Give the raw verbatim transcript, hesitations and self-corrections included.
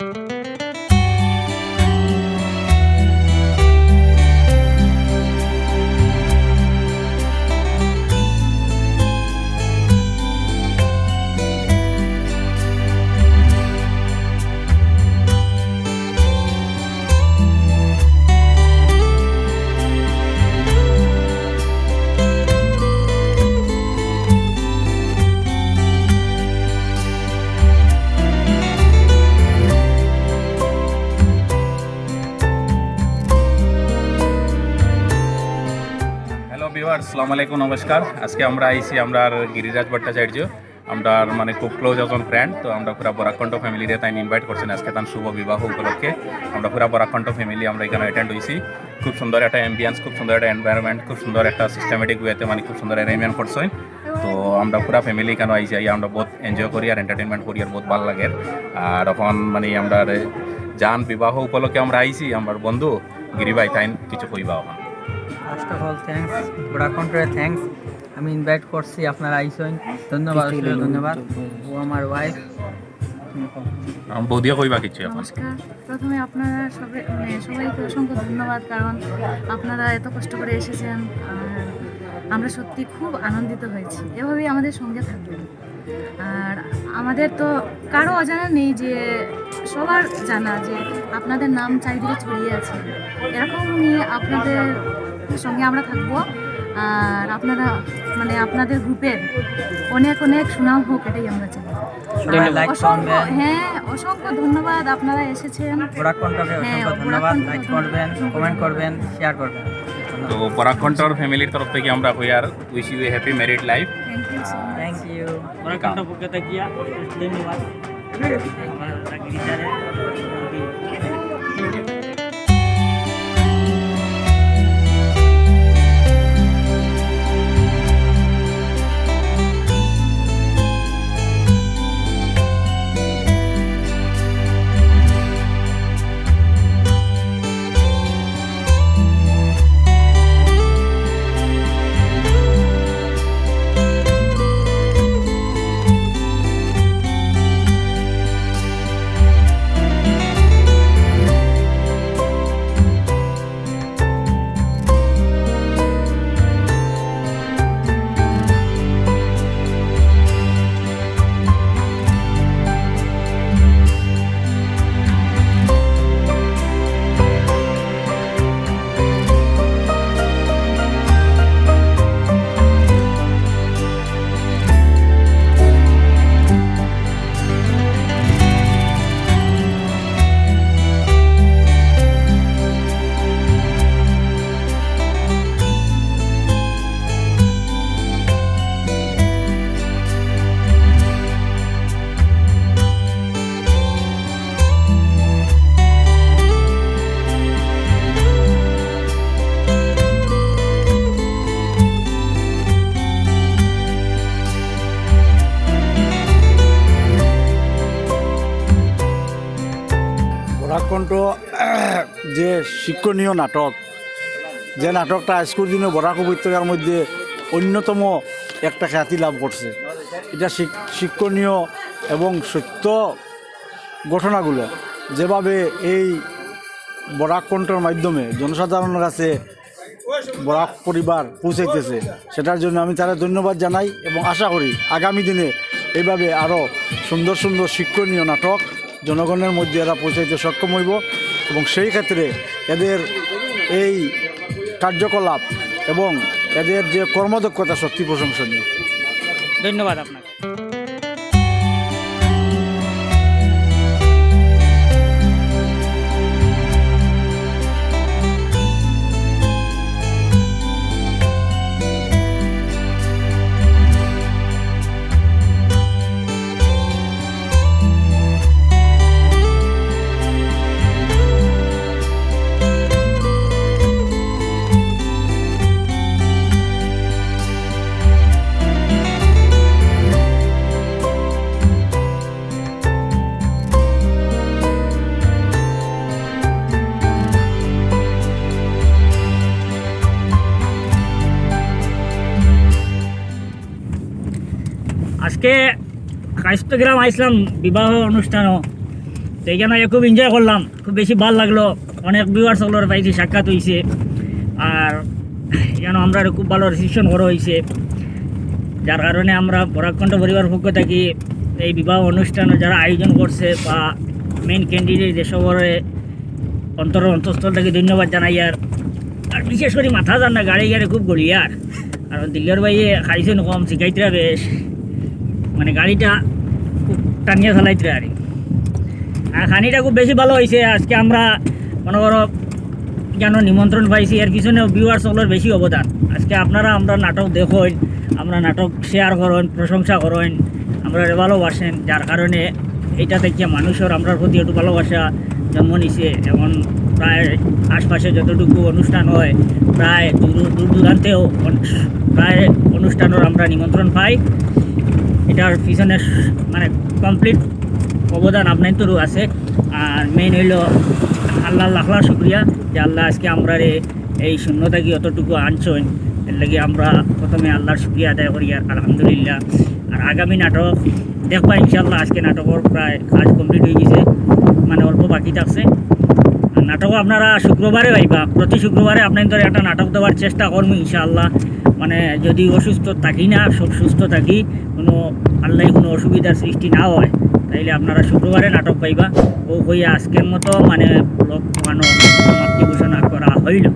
Hello viewers, আসসালামু আলাইকুম, নমস্কার। আজকে আমরা আইছি আমরার গিরিরাজ ভট্টাচার্য, আমরার মানে খুব ক্লোজ একজন ফ্রেন্ড। তো আমরা পুরা বরাক কণ্ঠ ফ্যামিলিরে তাইন ইনভাইট করছইন আজকে তান শুভ বিবাহ উপলক্ষে। আমরা পুরা বরাক কণ্ঠ ফ্যামিলি আমরা এখানো অ্যাটেন্ড অইছি। খুব সুন্দর একটা অ্যাম্বিয়েন্স, খুব সুন্দর একটা এনভায়রনমেন্ট, খুব সুন্দর একটা সিস্টেমেটিক ওয়েতে মানে খুব সুন্দর অ্যারেঞ্জমেন্ট করছইন। তো আমরা পুরা ফ্যামিলি এখানো আইছি, আইয়া আমরা বহুত এনজয় করি আর এন্টারটেইনমেন্ট করি আর বহুত ভালা লাগের। আর এখন মানে আমরার জান বিবাহ উপলক্ষে আমরা আইছি, আমরার বন্ধু গিরি ভাই তাইন কিছু কইবা এখন। First of all, thanks, Barak কণ্ঠরে thanks। আমি ইনভাইট করছি, আপনারা আইছইন, ধন্যবাদ, অসংখ্য ধন্যবাদ। ও আমার ওয়াইফ। আমার বৌদিয়ে কইবা কিছু এখন। নমস্কার। প্রথমে আপনারা সবাই, মানে, সবাইকে অসংখ্য ধন্যবাদ, কারণ আপনারা এত কষ্ট করে এসেছেন। আর আমরা সত্যি খুব আনন্দিত হয়েছি, এভাবেই আমাদের সঙ্গে থাকবেন। আর আমাদের তো কারো অজানা নেই, যে সবার জানা যে আপনাদের নাম চারিদিকে ছড়িয়ে আছে। এরকমই আপনাদের সঙ্গে আমরা থাকবো। আর আপনারা, মানে, আপনাদের গ্রুপের অনেক অনেক সুনাম হোক, এটাই আমরা চাই। সবাই লাইক অসংখ্য, করবেন, হ্যাঁ, অসংখ্য ধন্যবাদ, আপনারা এসেছেন। বরাক কণ্ঠকে হ্যাঁ, অসংখ্য বরাক ধন্যবাদ। কণ্ঠ লাইক করবেন, কমেন্ট করবেন, শেয়ার করবেন। তো বরাক কণ্ঠর ফ্যামিলির তরফ থেকে আমরা কই আর wish you a happy married life। Thank you so much. Thank you. Barak Kantha পক্ষ থেকে ধন্যবাদ। আমার গিরিজারে বরাক কণ্ঠ যে শিক্ষণীয় নাটক, যে নাটকটা আইজকুর দিনে বরাক উপত্যকার মধ্যে অন্যতম একটা খ্যাতি লাভ করছে। এটা শিক-, শিক্ষণীয় এবং সত্য ঘটনাগুলো যেভাবে এই বরাক কণ্ঠর মাধ্যমে জনসাধারণের কাছে বরাক পরিবার পৌঁছাইতেছে, সেটার জন্য আমি তারে ধন্যবাদ জানাই এবং আশা করি আগামী দিনে এইভাবে আরও সুন্দর সুন্দর শিক্ষণীয় নাটক জনগণের মধ্যে এরা পৌঁছাইতে সক্ষম হইব এবং সেই ক্ষেত্রে এদের এই কার্যকলাপ এবং এদের যে কর্মদক্ষতা সত্যি প্রশংসনীয়। ধন্যবাদ আপনাকে। আজকে কায়স্থগ্রাম আইসলাম বিবাহ অনুষ্ঠানও। তো এখানে খুব এনজয় করলাম, খুব বেশি ভালো লাগলো। অনেক ভিউয়ার্স অকলর পাইছি, সাক্ষাৎ হইছে। আর এখানে আমরা খুব ভালো রিসিপশন করা হইছে, যার কারণে আমরা বরাক কণ্ঠ পরিবার পক্ষ থাকি এই বিবাহ অনুষ্ঠান যারা আয়োজন করছে বা মেইন ক্যান্ডিডেট যে সবরে অন্তর অন্তঃস্থল থাকি ধন্যবাদ জানাই। আর আর বিশেষ করি মাথা যার না, গাড়ি গাড়ি খুব গড়িয়ার। আর দিলর ভাইয়ে খাইছইন কম, শিখাইতরা বেশ, মানে গাড়িটা খুব টানিয়া চালাইতরা আর কি। আর খানিটা খুব বেশি ভালো হইছে। আজকে আমরা মনে করো কেন নিমন্ত্রণ পাইছি, এর পিছনে ভিউয়ার্স অকলর বেশি অবদান। আজকে আপনারা আমরা নাটক দেখইন, আমরা নাটক শেয়ার করইন, প্রশংসা করইন, আমরারে ভালোবাসেন, যার কারণে এইটা দেখিয়া মানুষর আমরার প্রতি একটু ভালোবাসা জন্ম নিছে। এখন প্রায় আশপাশে যতটুকু অনুষ্ঠান হয়, প্রায় দূর দূর দূরান্তেও অন- প্রায় অনুষ্ঠানর আমরা নিমন্ত্রণ পাই। এটার পিছনে স- মানে কমপ্লিট অবদান আপনাইন্তরও আছে। আর মেইন হইল আল্লাহ লাখ লাখ শুক্রিয়া যে আল্লাহ আজকে আমরারে এই শূন্য থাকি অতটুকু আনছইন। এর লাগি আমরা প্রথমে আল্লাহর শুক্রিয়া আদায় করি, আর আলহামদুলিল্লাহ। আর আগামী নাটক দেখবা ইনশাআল্লাহ। আজকে নাটকর প্রায় কাজ কমপ্লিট হয়ে গেছে, মানে অল্প বাকি থাকছে। আর নাটকও আপনারা শুক্রবারে পাইবা, প্রতি শুক্রবারে আপনাইন্তরে একটা নাটক দেওয়ার চেষ্টা করবো ইনশাআল্লাহ। মানে যদি অসুস্থ থাকি না, সব সুস্থ থাকি, কোনো আল্লাহ কোনো অসুবিধার সৃষ্টি না হয়, তাইলে আপনারা শুক্রবারে নাটক পাইবা। ও হইয়া আজকের মতো মানে ব্লগ ওখানে সমাপ্তি ঘোষণা করা হইল।